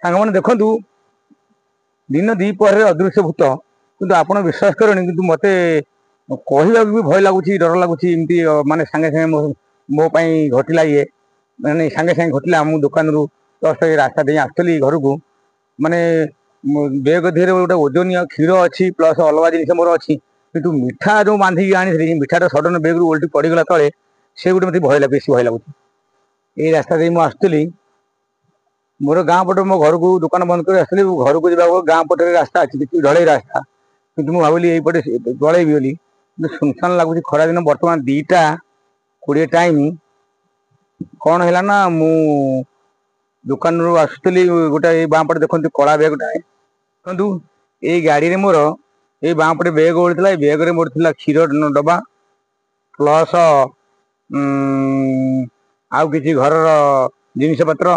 ସାଙ୍ଗମାନେ ଦେଖନ୍ତୁ, ଦିନ ଦ୍ୱିପହରରେ ଅଦୃଶ୍ୟ ଭୂତ। କିନ୍ତୁ ଆପଣ ବିଶ୍ୱାସ କରିବେନି, କିନ୍ତୁ ମୋତେ କହିବାକୁ ବି ଭୟ ଲାଗୁଛି, ଡର ଲାଗୁଛି। ଏମିତି ମାନେ ସାଙ୍ଗେ ସାଙ୍ଗେ ମୋ ପାଇଁ ଘଟିଲା ଇଏ, ମାନେ ସାଙ୍ଗେ ସାଙ୍ଗେ ଘଟିଲା। ମୁଁ ଦୋକାନରୁ ଜଷ୍ଟ ଏଇ ରାସ୍ତା ଦେଇ ଆସୁଥିଲି ଘରକୁ। ମାନେ ବେଗ ଦେହରେ ଗୋଟେ ଓଜନିଆ କ୍ଷୀର ଅଛି, ପ୍ଲସ୍ ଅଲଗା ଜିନିଷ ମୋର ଅଛି, କିନ୍ତୁ ମିଠା ଯେଉଁ ବାନ୍ଧିକି ଆଣିଥିଲି, ମିଠାଟା ସଡନ୍ ବେଗରୁ ଓଲଟି ପଡ଼ିଗଲା ତଳେ। ସେ ଗୋଟେ ମୋତେ ଭୟ ଲାଗେ, ବେଶୀ ଭୟ ଲାଗୁଛି। ଏଇ ରାସ୍ତା ଦେଇ ମୁଁ ଆସୁଥିଲି ମୋର ଗାଁ ପଟେ ମୋ ଘରକୁ। ଦୋକାନ ବନ୍ଦ କରି ଆସିଲି ଘରକୁ ଯିବାକୁ। ଗାଁ ପଟରେ ରାସ୍ତା ଅଛି, କିଛି ଢଳେଇ ରାସ୍ତା, କିନ୍ତୁ ମୁଁ ଭାବିଲି ଏଇପଟେ ପଳେଇବି ବୋଲି, କିନ୍ତୁ ସୁନସାନ ଲାଗୁଛି। ଖରାଦିନ ବର୍ତ୍ତମାନ 2ଟା 20 ଟାଇମ୍। କ'ଣ ହେଲା ନା, ମୁଁ ଦୋକାନରୁ ଆସୁଥିଲି ଗୋଟେ, ଏଇ ବାଁ ପଟେ ଦେଖନ୍ତୁ କଳା ବ୍ୟାଗଟା ଦେଖନ୍ତୁ। ଏଇ ଗାଡ଼ିରେ ମୋର ଏଇ ବାଁ ପଟେ ବେଗ ଓଳିଥିଲା। ଏଇ ବେଗରେ ମୋର ଥିଲା କ୍ଷୀର ଡବା, ପ୍ଲସ୍ ଆଉ କିଛି ଘରର ଜିନିଷପତ୍ର,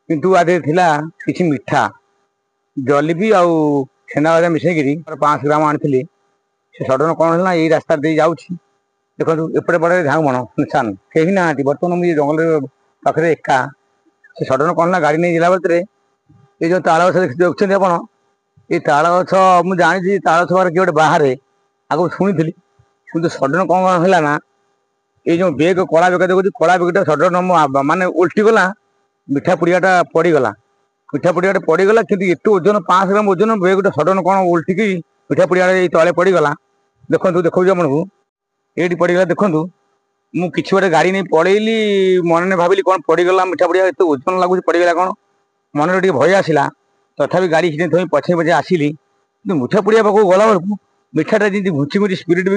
କିନ୍ତୁ ଆ ଦେହରେ ଥିଲା କିଛି ମିଠା, ଜଲିପି ଆଉ ଛେନା ଗଜା ମିଶେଇକିରି 500 ଗ୍ରାମ ଆଣିଥିଲି। ସେ ସଡନ୍ କ'ଣ ହେଲା ନା, ଏଇ ରାସ୍ତା ଦେଇ ଯାଉଛି ଦେଖନ୍ତୁ, ଏପଟେ ପଟେ ଝାଉଁବଣ, ସୁନସାନ, କେହି ନାହାନ୍ତି। ବର୍ତ୍ତମାନ ମୁଁ ଏ ଜଙ୍ଗଲରେ ପାଖରେ ଏକା। ସେ ସଡନ୍ କ'ଣ ହେଲା, ଗାଡ଼ି ନେଇ ଗଲା ଭିତରେ ଏଇ ଯୋଉ ତାଳ ଗଛ ଦେଖୁଛନ୍ତି ଆପଣ, ଏଇ ତାଳ ଗଛ, ମୁଁ ଜାଣିଛି ତାଳ ଗଛ ପାଖରେ କିଏ ଗୋଟେ ବାହାରେ, ଆଗରୁ ଶୁଣିଥିଲି। କିନ୍ତୁ ସଡନ୍ କ'ଣ ହେଲା ନା, ଏଇ ଯୋଉ ବେଗ, କଳା ବେଗ ଦେଖୁଛି, କଳା ବେଗଟା ସଡନ୍ ମାନେ ଓଲଟି ଗଲା, ମିଠା ପୁଡ଼ିଆଟା ପଡ଼ିଗଲା। ମିଠା ପୁଡ଼ିଆଟା ପଡ଼ିଗଲା, କିନ୍ତୁ ଏତେ ଓଜନ, 500 ଗ୍ରାମ ଓଜନ ବେଗଟା ସଡନ୍ କ'ଣ ଓଲଟିକି ମିଠା ପୁଡ଼ିଆଟା ଏଇ ତଳେ ପଡ଼ିଗଲା। ଦେଖନ୍ତୁ, ଦେଖାଉଛି ଆପଣଙ୍କୁ, ଏଇଠି ପଡ଼ିଗଲା ଦେଖନ୍ତୁ। ମୁଁ କିଛି ଗୋଟେ ଗାଡ଼ି ନେଇ ପଳେଇଲି। ମନରେ ଭାବିଲି କ'ଣ ପଡ଼ିଗଲା ମିଠା ପୁଡ଼ିଆ, ଏତେ ଓଜନ ଲାଗୁଛି, ପଡ଼ିଗଲା କ'ଣ, ମନରେ ଟିକେ ଭୟ ଆସିଲା। ତଥାପି ଗାଡ଼ି ସେଠି ଥୋଇ ପଛେ ପଛେ ଆସିଲି। କିନ୍ତୁ ମିଠା ପୁଡ଼ିଆ ପାଖକୁ ଗଲା ବେଳକୁ ମିଠାଟା ଯେମିତି ଘୁଞ୍ଚି ଘୁଞ୍ଚି ସ୍ପିରିଟ୍ ବି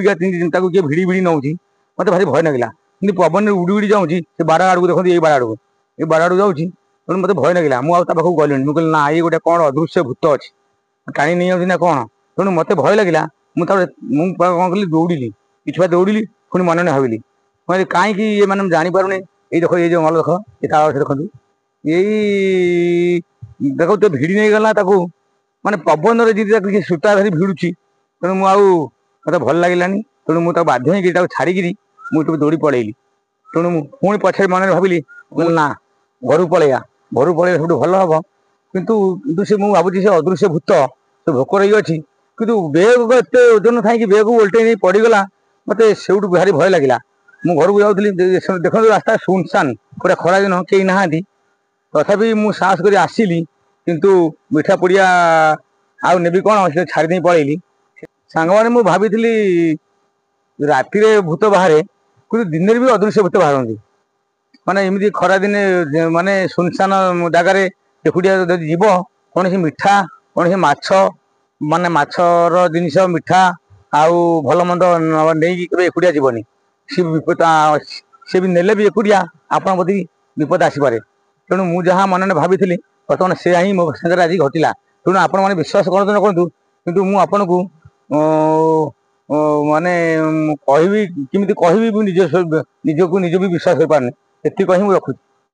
ତାକୁ କିଏ ଭିଡ଼ି ଭିଡ଼ି ନେଉଛି, ମୋତେ ଭାରି ଭୟ ଲାଗିଲା। କିନ୍ତୁ ପବନରେ ଉଡ଼ି ଉଡ଼ି ଯାଉଛି ସେ ବାଡ଼ ଆଡ଼କୁ। ଦେଖନ୍ତୁ, ଏଇ ବାଡ଼ ଆଡ଼କୁ, ଏଇ ବାଡ଼ ଆଡ଼କୁ ଯାଉଛି। ତେଣୁ ମୋତେ ଭୟ ଲାଗିଲା, ମୁଁ ଆଉ ତା ପାଖକୁ ଗଲିନି। ମୁଁ କହିଲି ନା, ଏଇ ଗୋଟେ କ'ଣ ଅଦୃଶ୍ୟ ଭୂତ ଅଛି, ଟାଣି ନେଇଯାଉଛି ନା କ'ଣ? ତେଣୁ ମୋତେ ଭୟ ଲାଗିଲା। ମୁଁ ତାପରେ ମୁଁ କ'ଣ କଲି, ଦୌଡ଼ିଲି, କିଛି ବା ଦୌଡ଼ିଲି। ପୁଣି ମନେ ଭାବିଲି, ମୁଁ କହିଲି କାହିଁକି ଇଏ, ମାନେ ମୁଁ ଜାଣିପାରୁନି। ଏଇ ଦେଖ, ଏଇ ଜଙ୍ଗଲ ଦେଖ, ଏ ତାଳ ଗଛ ଦେଖନ୍ତୁ, ଏଇ ଦେଖ ତ ଭିଡ଼ି ନେଇଗଲା ତାକୁ, ମାନେ ପବନରେ ଯଦି ତାକୁ କିଏ ସୂତା ଧରି ଭିଡ଼ୁଛି। ତେଣୁ ମୁଁ ଆଉ ମୋତେ ଭଲ ଲାଗିଲାନି। ତେଣୁ ମୁଁ ତାକୁ ବାଧ୍ୟ ହେଇକି ତାକୁ ଛାଡ଼ିକିରି ମୁଁ ଟିକେ ଦୌଡ଼ି ପଳେଇଲି। ତେଣୁ ମୁଁ ପୁଣି ପଛରେ ମନରେ ଭାବିଲି, ନା, ଘରକୁ ପଳେଇବା, ଘରକୁ ପଳେଇଲେ ସବୁଠୁ ଭଲ ହବ। କିନ୍ତୁ ସେ ମୁଁ ଭାବୁଛି ସେ ଅଦୃଶ୍ୟ ଭୂତ, ସେ ଭୋକ ରହିଅଛି, କିନ୍ତୁ ବେଗ ଏତେ ଓଜନ ଥାଇକି ବେଗକୁ ଓଲଟେଇ ନେଇ ପଡ଼ିଗଲା। ମୋତେ ସେଇଠୁ ଭାରି ଭୟ ଲାଗିଲା। ମୁଁ ଘରକୁ ଯାଉଥିଲି, ଦେଖନ୍ତୁ ରାସ୍ତା ସୁନସାନ ପୁରା, ଖରା ଦିନ, କେହି ନାହାନ୍ତି। ତଥାପି ମୁଁ ସାହସ କରି ଆସିଲି, କିନ୍ତୁ ମିଠା ପୁଡ଼ିଆ ଆଉ ନେବି କ'ଣ, ସେ ଛାଡ଼ି ଦେଇ ପଳେଇଲି। ସାଙ୍ଗମାନେ, ମୁଁ ଭାବିଥିଲି ରାତିରେ ଭୂତ ବାହାରେ, କିନ୍ତୁ ଦିନରେ ବି ଅଦୃଶ୍ୟ ଭୂତ ବାହାରନ୍ତି। ମାନେ ଏମିତି ଖରାଦିନେ ମାନେ ସୁନସାନ ଜାଗାରେ ଏକୁଟିଆ ଯଦି ଯିବ, କୌଣସି ମିଠା, କୌଣସି ମାଛ, ମାନେ ମାଛର ଜିନିଷ, ମିଠା ଆଉ ଭଲ ମନ୍ଦ ନେଇକି କେବେ ଏକୁଟିଆ ଯିବନି। ସେ ବିପଦ, ସେ ବି ନେଲେ ବି ଏକୁଟିଆ ଆପଣଙ୍କ ପ୍ରତି ବିପଦ ଆସିପାରେ। ତେଣୁ ମୁଁ ଯାହା ମନରେ ଭାବିଥିଲି, ବର୍ତ୍ତମାନ ସେୟା ହିଁ ମୋ ସାଙ୍ଗରେ ଆଜି ଘଟିଲା। ତେଣୁ ଆପଣମାନେ ବିଶ୍ୱାସ କରନ୍ତୁ ନ କରନ୍ତୁ, କିନ୍ତୁ ମୁଁ ଆପଣଙ୍କୁ ମାନେ କହିବି, କେମିତି କହିବି, ମୁଁ ନିଜ ନିଜକୁ ନିଜ ବି ବିଶ୍ୱାସ କରିପାରୁନି। ଏତିକି କହି ମୁଁ ରଖୁଛି।